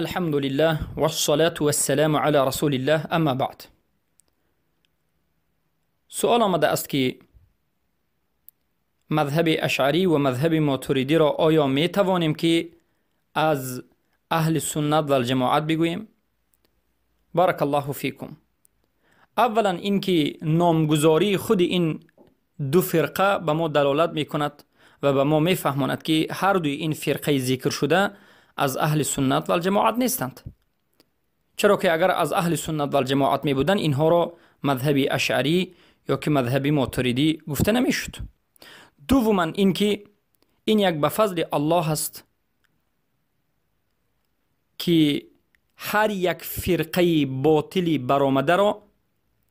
Алҳамдулиллаҳ вассалату вассаламу ала расулиллаҳ, амма баъд. Суол омада аст, ки мазҳаби ашъарӣ ва мазҳаби мотуридиро оё метавонем, ки аз аҳли суннат валҷамоат бигӯем? Баракаллоҳу фикум. Аввалан, ин ки номгузории худи ин ду фирқа ба мо далолат мекунад ва ба мо мефаҳмонад, ки ҳар дуи ин фирқаи зикршуда аз аҳли суннат валҷамоат нестанд. Чаро ки агар аз аҳли суннат валҷамоат мебуданд, инҳоро мазҳаби ашъарӣ ё ки мазҳаби мотуридӣ гуфта намешуд. Дуввуман, ин ки ин як ба фазли Аллоҳ аст, ки ҳар як фирқаи ботили баромадаро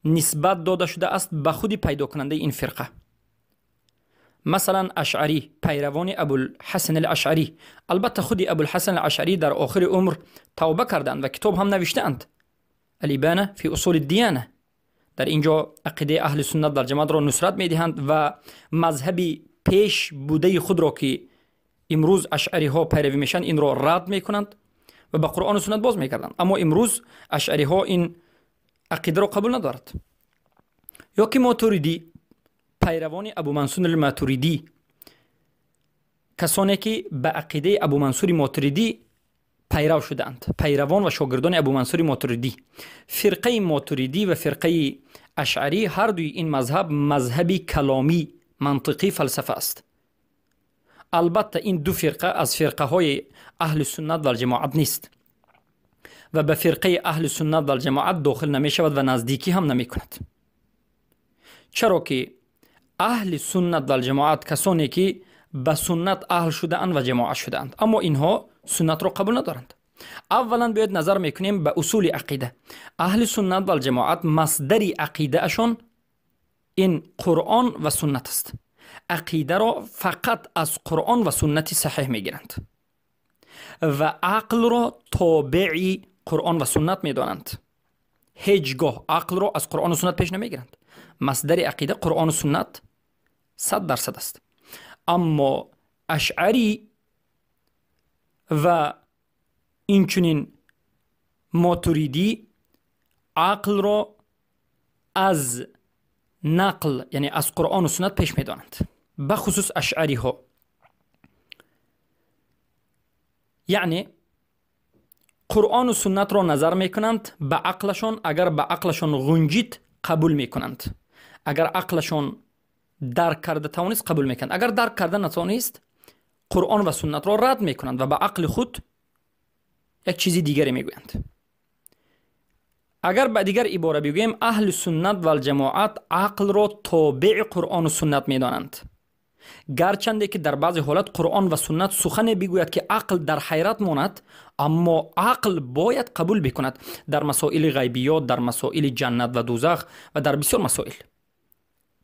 нисбат дода шудааст ба худи пайдокунандаи ин фирқа. Масалан, ашъарӣ, пайравони Абулҳасан алашъарӣ. Албатта, худи Абулҳасан алашъарӣ дар охири умр тавба карданд ва китоб ҳам навиштаанд, Алибана фи усули дияна. Дар ин ҷо ақидаи аҳли суннат валҷамоатро нусрат медиҳанд ва мазҳаби пеш будаи худро, ки имрӯз ашъариҳо пайравӣ мешаванд, инро рад мекунанд ва ба Қуръону суннат боз мегарданд. Аммо имрӯз ашъариҳо ин ақидаро қабул надорад. Ё ки мотуридӣ, пайравони Абумансур алматуридӣ, касоне ки ба ақидаи Абумансури Мотуридӣ пайрав шудаанд, пайравон ва шогирдони Абумансури Мотуридӣ. Фирқаи мотуридӣ ва фирқаи ашъарӣ, ҳар дуи ин мазҳаб мазҳаби каломӣ, мантиқӣ, фалсафа аст. Албатта, ин ду фирқа аз фирқаҳои аҳли суннат валҷамоат нест ва ба фирқаи аҳли суннат валҷамоат дохил намешавад ва наздикӣ ҳам намекунад. Чаро ки аҳли суннат валҷамоат касоне ки ба суннат аҳл шудаанд ва ҷамоат шудаанд, аммо инҳо суннатро қабул надоранд. Аввалан, биёед назар мекунем ба усули ақида. Аҳли суннат валҷамоат масдари ақидаашон ин Қуръон ва суннат аст. Ақидаро фақат аз Қуръон ва суннати саҳеҳ мегиранд ва ақлро тобеи Қуръон ва суннат медонанд. Ҳеҷ гоҳ ақлро аз Қуръону суннат пеш намегиранд. Масдари ақида Қуръону суннат 100% аст. Аммо ашъарӣ ва инчунин мотуридӣ ақлро аз нақл, яъне аз Қуръону суннат пеш медонанд, бахусус ашъариҳо. Яъне Қуръону суннатро назар мекунанд ба ақлашон, агар ба ақлашон ғунҷид, қабул мекунанд, агар ақлашон дарк карда тавонист, қабул мекунанд, агар дарк карда натавонист, Қуръон ва суннатро рад мекунанд ва ба ақли худ як чизи дигаре мегӯянд. Агар ба дигар ибора бигӯем, аҳли суннат валҷамоат ақлро тобеи Қуръону суннат медонанд. Гарчанде ки дар баъзе ҳолат Қуръон ва суннат сухане бигӯяд, ки ақл дар ҳайрат монад, аммо ақл бояд қабул бикунад дар масоили ғайбиёт, дар масоили ҷаннат ва дузах ва дар бисёр масоил,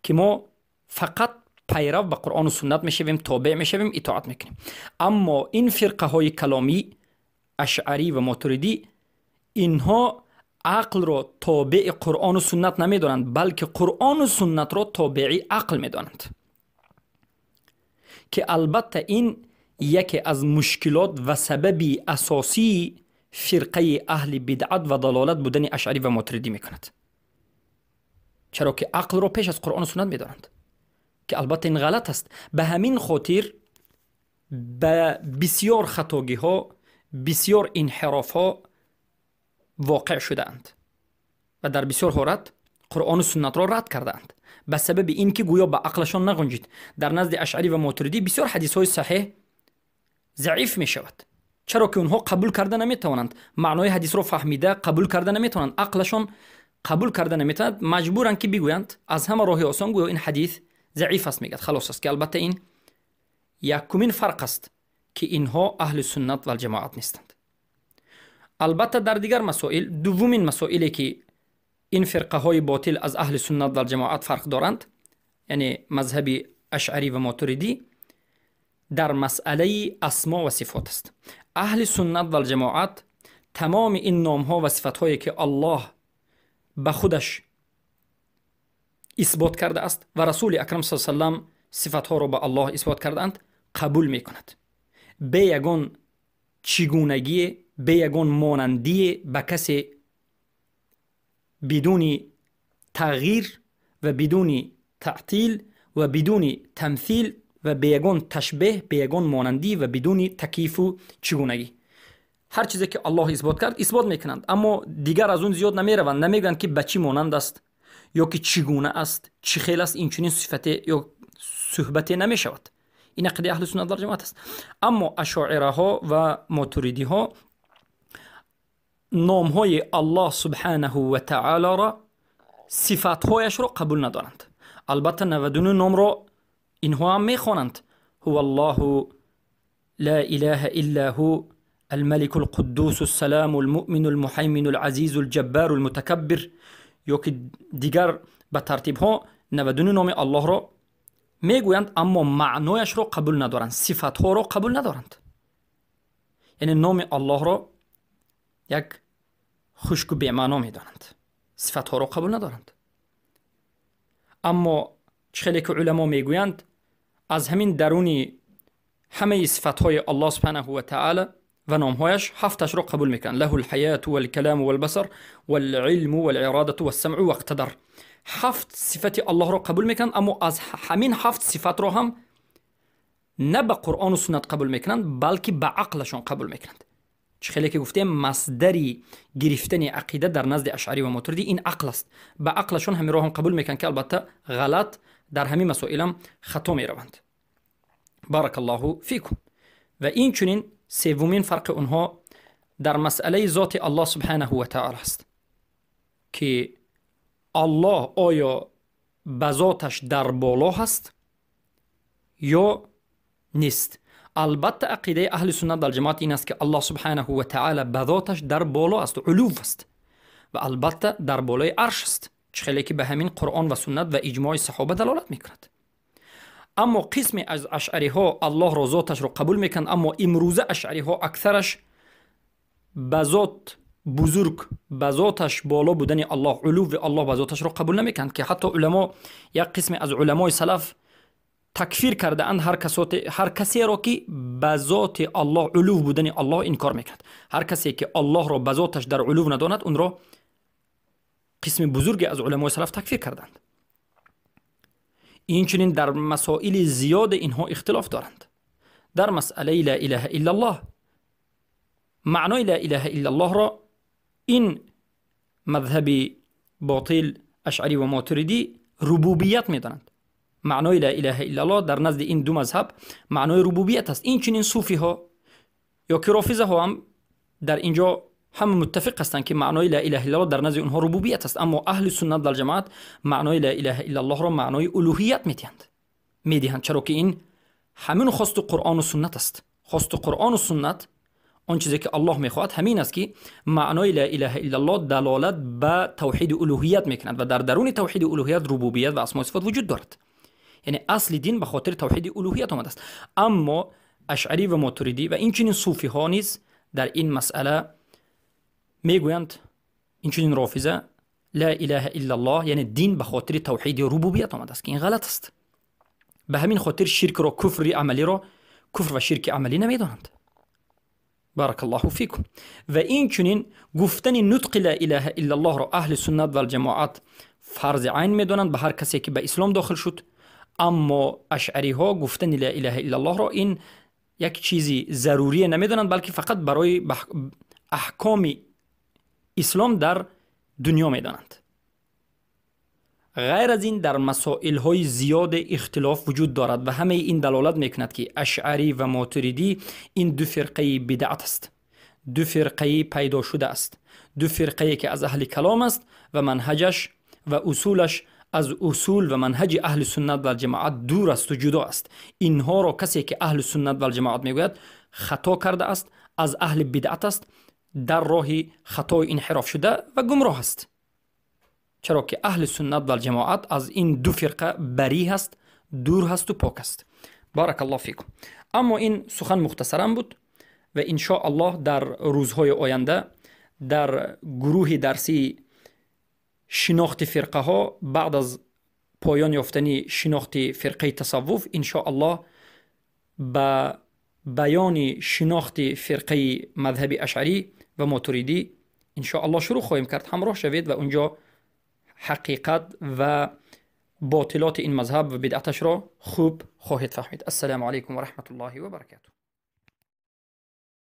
ки мо фақат пайрав ба Қуръону суннат мешавем, тобеъ мешавем, итоат мекунем. Аммо ин фирқаҳои каломӣ, ашъарӣ ва мотуридӣ, инҳо ақлро тобеи Қуръону суннат намедонанд, балки Қуръону суннатро тобеи ақл медонанд, ки албатта ин яке аз мушкилот ва сабаби асосии фирқаи аҳли бидъат ва далолат будани ашъарӣ ва мотуридӣ мекунад. Чаро ки ақлро пеш аз Қуръону суннат медонанд, ки албатта ин ғалат аст. Ба ҳамин хотир ба бисёр хатогиҳо, бисёр инҳирофҳо воқеъ шудаанд ва дар бисёр ҳолат Қуръону суннатро рад кардаанд ба сабаби ин ки гӯё ба ақлашон нағунҷид. Дар назди ашъарӣ ва мотуридӣ бисёр ҳадисҳои саҳеҳ заиф мешавад, чаро ки онҳо қабул карда наметавонанд, маънои ҳадисро фаҳмида қабул карда наметавонанд, ақлашон қабул карда наметавонад. Маҷбуранд, ки бигӯянд аз ҳама роҳи осон, гӯё ин ҳадис заиф аст, мегӯяд, халос аст. Ки албатта ин якумин фарқ аст, ки инҳо аҳли суннат валҷамоат нестанд. Албатта, дар дигар масоил, дуввумин масоиле ки ин фирқаҳои ботил аз аҳли суннат валҷамоат фарқ доранд, яъне мазҳаби ашъарӣ ва мотуридӣ, дар масъалаи асмо ва сифот аст. Аҳли суннат валҷамоат тамоми ин номҳо ва сифатҳое ки Аллоҳ ба худаш исбот кардааст ва Расули акрам с салам сифатҳоро ба Аллоҳ исбот кардаанд, қабул мекунад бе ягон чигунагие. бе ягон монандие ба касе, бидуни тағйир ва бидуни таътил ва бидуни тамсил ва бе ягон ташбеҳ, бе ягон монандӣ ва бидуни такифу чигунагӣ. Ҳар чизе ки Аллоҳ исбот кард, исбот мекунанд, аммо дигар аз он зиёд намераванд, намегӯянд ки ба чӣ монанд аст ё ки чӣ гуна аст, чӣ хел аст, инчунин сифате ё суҳбате намешавад. Ин ақидаи аҳли суннат вал ҷамоат аст. Аммо ашоираҳо ва мотуридиҳо номҳои Аллоҳ субҳанаҳу ва таолоро, сифатҳояшро қабул надоранд. Албатта 99 номро инҳо ҳам мехонанд: ҳува Аллоҳу ла илаҳа илла ҳу الملك القدوس السلام المؤمن المحیمن العزیز الجبار المتکبر، ё ки дигар ба тартибҳо 99 номи Аллоҳро мегӯянд, аммо маънояшро қабул надоранд, сифатҳоро қабул надоранд. Яъне номи Аллоҳро як хушку бемаъно медонанд, сифатҳоро қабул надоранд. Аммо чӣ хеле ки уламо мегӯянд, аз ҳамин даруни ҳамаи сифатҳои Аллоҳ субҳанаҳу ва таъала ва номҳояш ҳафташро қабул мекунанд: лаҳу лҳаяту валкаламу валбасар валилму валирадату вассамъу вақтадар. Ҳафт сифати Аллоҳро қабул мекунанд, аммо аз ҳамин ҳафт сифатро ҳам на ба Қуръону суннат қабул мекунанд, балки ба ақлашон қабул мекунанд. Чӣ хеле ки гуфтем, масдари гирифтани ақида дар назди ашъарӣ ва мотуридӣ ин ақл аст. Ба ақлашон ҳаминро ҳам қабул мекунанд, ки албатта ғалат, дар ҳамин масоилам хато мераванд. Баракаллоҳу фикум. Ва инчунин севумин фарқи онҳо дар масъалаи зоти Аллоҳ субҳанаҳу ва таъала аст, ки Аллоҳ оё ба зоташ дар боло ҳаст ё нест. Албатта ақидаи аҳли суннат вал ҷамоат ин аст, ки Аллоҳ субҳанаҳу ва таъала ба зоташ дар боло аст, улув аст ва албатта дар болои арш аст, чӣ хеле ки ба ҳамин Қуръон ва суннат ва иҷмои саҳоба далолат мекунад. Аммо қисме аз ашъариҳо Аллоҳро зоташро қабул мекунанд, аммо имрӯза ашъариҳо аксараш ба зот бузург, ба зоташ боло будани Аллоҳ, улуви Аллоҳ ба зоташро қабул намекунанд, ки ҳатто уламо, як қисме аз уламои салаф такфир кардаанд ҳар касеро, ки ба зоти Аллоҳ, улув будани Аллоҳ инкор мекунад. Ҳар касе ки Аллоҳро ба зоташ дар улув надонад, онро қисми бузурге аз уламои салаф такфир карданд. Инчунин дар масоили зиёде инҳо ихтилоф доранд. Дар масъалаи ла илаҳа иллаллоҳ, маънои ла илаҳа иллаллоҳро ин мазҳаби ботил ашъарӣ ва мотуридӣ рубубият медонанд. Маънои ла илаҳа иллаллоҳ дар назди ин ду мазҳаб маънои рубубият аст. Инчунин суфиҳо ё ки рофизаҳо ҳам дар инҷо ҳама муттафиқ ҳастанд, ки маънои ла илаҳа иллаллоҳ дар назди онҳо рубубият аст. Аммо аҳли суннат вал ҷамоат маънои ла илаҳа иллаллоҳро маънои улуҳият медиҳанд, чаро ки ин ҳамин хосту Қуръону суннат аст. Хосту Қуръону суннат, он чизе ки Аллоҳ мехоҳад, ҳамин аст, ки маънои ла илаҳа иллаллоҳ далолат ба тавҳиди улуҳият мекунад ва дар даруни тавҳиди улуҳият рубубият ва асмои сифот вуҷуд дорад. Яъне асли дин ба хотири тавҳиди улуҳият омадааст. Аммо ашъарӣ ва мотуридӣ ва инчунин суфиҳо низ дар ин масъала мегӯянд, инчунин рофиза, ла илаҳа иллаллоҳ яъне дин ба хотири тавҳиди рубубият омадааст, ки ин ғалат аст. Ба ҳамин хотир ширкро, куфри амалиро куфр ва ширки амалӣ намедонанд. Баракаллоҳу фикум. Ва инчунин гуфтани нутқи ла илаҳа иллаллоҳро аҳли суннат валҷамоат фарзи айн медонанд ба ҳар касе ки ба ислом дохил шуд. Аммо ашъариҳо гуфтани ла илаҳа иллаллоҳро ин як чизи зарурие намедонанд, балки фақат барои аҳкоми ислом дар дунё медонанд. Ғайр аз ин дар масоилҳои зиёде ихтилоф вуҷуд дорад ва ҳамаи ин далолат мекунад, ки ашъарӣ ва мотуридӣ ин ду фирқаи бидъат аст, ду фирқаи пайдо шуда аст, ду фирқае ки аз аҳли калом аст ва манҳаҷаш ва усулаш аз усул ва манҳаҷи аҳли суннат валҷамоат дур асту ҷудо аст. Инҳоро касе ки аҳли суннат валҷамоат мегӯяд, хато карда аст, аз аҳли бидъат аст, дар роҳи хатои инҳироф шуда ва гумроҳ аст, чаро ки аҳли суннат валҷамоат аз ин ду фирқа барӣ ҳаст, дур ҳасту пок аст. Баракаллоҳ фикум. Аммо ин сухан мухтасаран буд ва иншо Аллоҳ дар рӯзҳои оянда дар гурӯҳи дарсии шинохти фирқаҳо, баъд аз поён ёфтани шинохти фирқаи тасаввуф, иншо Аллоҳ ба баёни шинохти фирқаи мазҳаби ашъарӣ ва мотуридӣ иншоаллоҳ шурӯъ хоҳем кард. Ҳамроҳ шавед ва унҷо ҳақиқат ва ботилоти ин мазҳаб ва бидъаташро хуб хоҳед фаҳмид. Ассалому алайкум ва раҳматуллоҳи ва баракатуҳ.